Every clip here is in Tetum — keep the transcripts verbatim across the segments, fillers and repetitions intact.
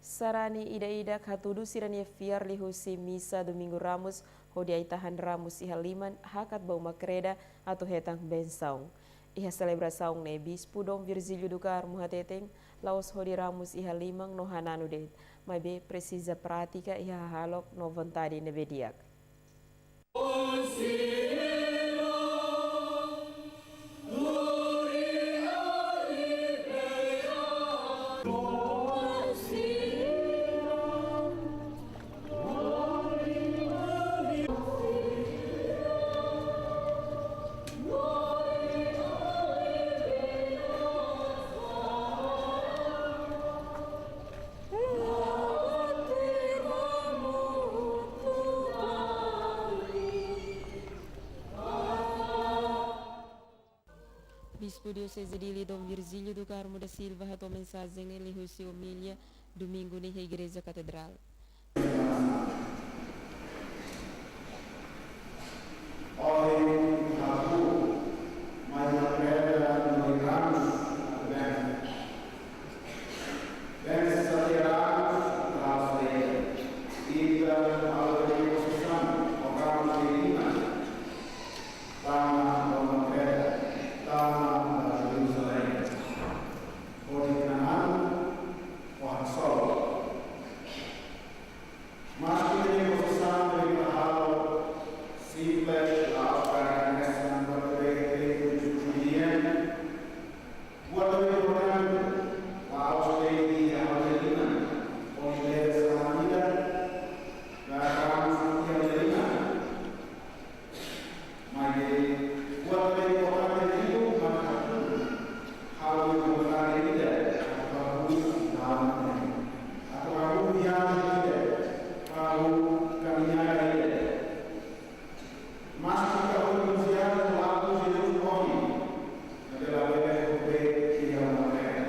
Sarani ida-idak hatudu sira-nia fiar liuhusi misa Domingu Ramus, hodi ai-tahan Ramus iha liman hakat ba uma-kreda atu hetan bensaun. Iha selebrasaun ne'e Bispu Dom Virgílio do Carmo hateten, la'ós hodi Ramus iha liman no hananu de'it, maibé presiza prátika iha hahalok no vontade ne'ebé di'ak. Bispu Dioseze Dili Dom Virgílio do Carmo da Silva hato'o mensajen ne'e liuhusi omilia Domingu ne'e iha Igreja Katedrál. Ohin ha'u mai aprenda no Ramus atu ben. Ben setiap Ramus atu ben. Ita halo de posesión, Ramus de lima. Tama ba uma-kreda, tama ba Jerusalém. Hodi hananu, hodi hasoru. Maski ita-nia posesión ne'ebé ita halo simples, la'ós karik hanesan buat ne'ebé ita diskuti nian. Buat ne'ebé importante, la'ós de'it iha ha'u-nia liman, hodi bele saida, Ramus iha ha'u-nia liman. Maibé buat ne'ebé importante liu mak atu halo buat ida, atu halo buat ida, atu halo viajen ida, halo kamiñada ida. Maski ita halo viajen, halo Jesus ohin, maibé labele hotu iha uma-kreda.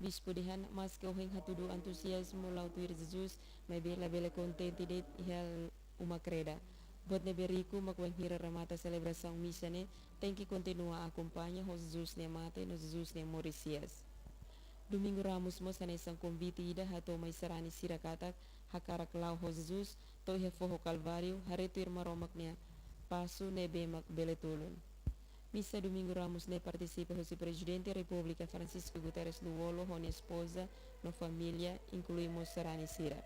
Bispu dehan, maski ohin hatudu antuziazmu la'o tuir Jesus, maibé labele kontente de'it iha uma-kreda. Buat ne'ebé riku mak wainhira remata selebrasaun misa ne'e, tenke kontinua akompaña ho Jesus nia mate no Jesus nia moris hi'as. Domingu Ramus mós hanesan konvite ida hato'o mai sarani sira katak hakarak la'o ho Jesus to'o iha foho Kalváriu haree tuir Maromak nia pasu ne'ebé mak bele tulun. Misa Domingu Ramus ne'e partisipa husi Prezidente Repúblika Francisco Guterres Lú-Olo ho nia espoza no família, inklui mós sarani sira.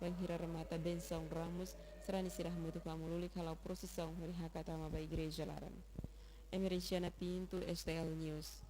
Wainhira remata bensaun Ramus, sarani sira hamutuk hamululik hala'o prosisaun hodi hakat tama ba igreja laran. Emerenciana Pinto, S T L News.